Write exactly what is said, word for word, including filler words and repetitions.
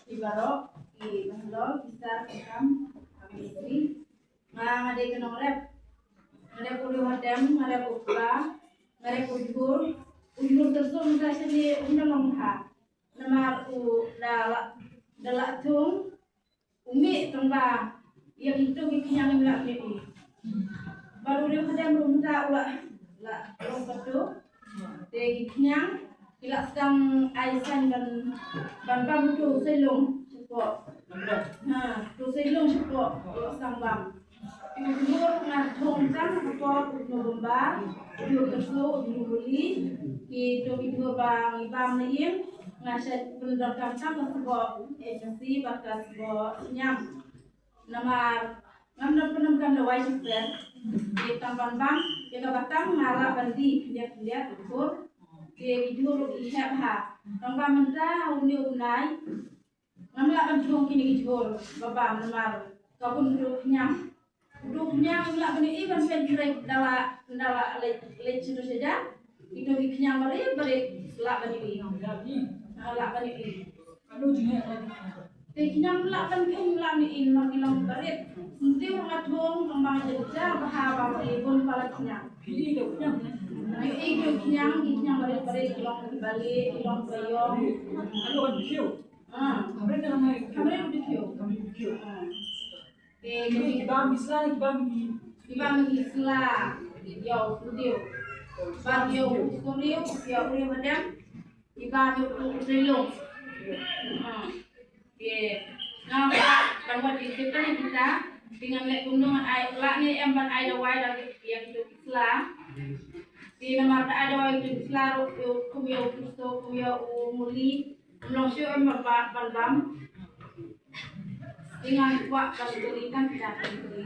ki baroh, ki bahlol, ki star, ki kam, ki mistri. Nga, nga dei ka nongrep. Nga rep u Riew Hadem, nga rep u Kpa, nga rep u Jhur. U Jhur Tyrso mynta shane um da long bha. Namar u da la, da la thung. U mih tang ba ïa kito ki khñiang im lah mih. Bad u Riew Hadem ruh mynta u la, la long katu. Te ki khñiang ki la sdang ai saiñ ban, ban bam uto u seiñ lung shapoh. Ha, uto u seiñ lung shapoh u la sdang bam. Te u Jhur nga thung tang ha ka por u November, u Jhur Tyrso, u Jhur Holi, kito ki Jhur ba ngi bam na ïing, nga shait pyndonkam tang ka sboh agency bad ka sboh sniang. Namar ngam don pyndonkam dawai shisien. Te tang ban bam ïa kaba tam nga lah ban die khyndiat khyndiat u Jhur. Te ki Jhur ruh ki heh bha. Tang ba mynta ha une u bnai ngam lah ban thung kine ki Jhur ba bam namar ka bun ruh khñiang. Ruh khñiang ngam lah ban ïohi ban peit khreh da la, da la leit, leit sha tu sha jan. Kito ki khñiang barit barit lah ban ïohi. Lah ban ïohi. Te ki nang lah ban kheiñ lah ni in ma ki long barit. Sngewthuh nga thung tang ba nga jynjar bha ba ki bun palat ki nang. Ïohi ki nang, ki nang barit barit, ki long ki bali, ki long ki ïong. Ah. Khamrit u dkhiew. Te ki bam hi sla, ki bam hi, ki bam hi sla. Ïa u sngewthuh. Bad ïa u sngewthuh, ïa u Riew Hadem. Iba tu tu tu long. Ha. Ye. Nga ba ban wat di kita ni kita. Te ngan leh kumno ngan ai, lah ne em ban ai dawai da ïa kito ki sla. Te namar da ai dawai kito ki sla ruh, ïa u kum ïa u Kristo, kum ïa u Muli. Ym long shuh em ban, ban bam. Te ngan kwah ban kylli kan kita kan kylli.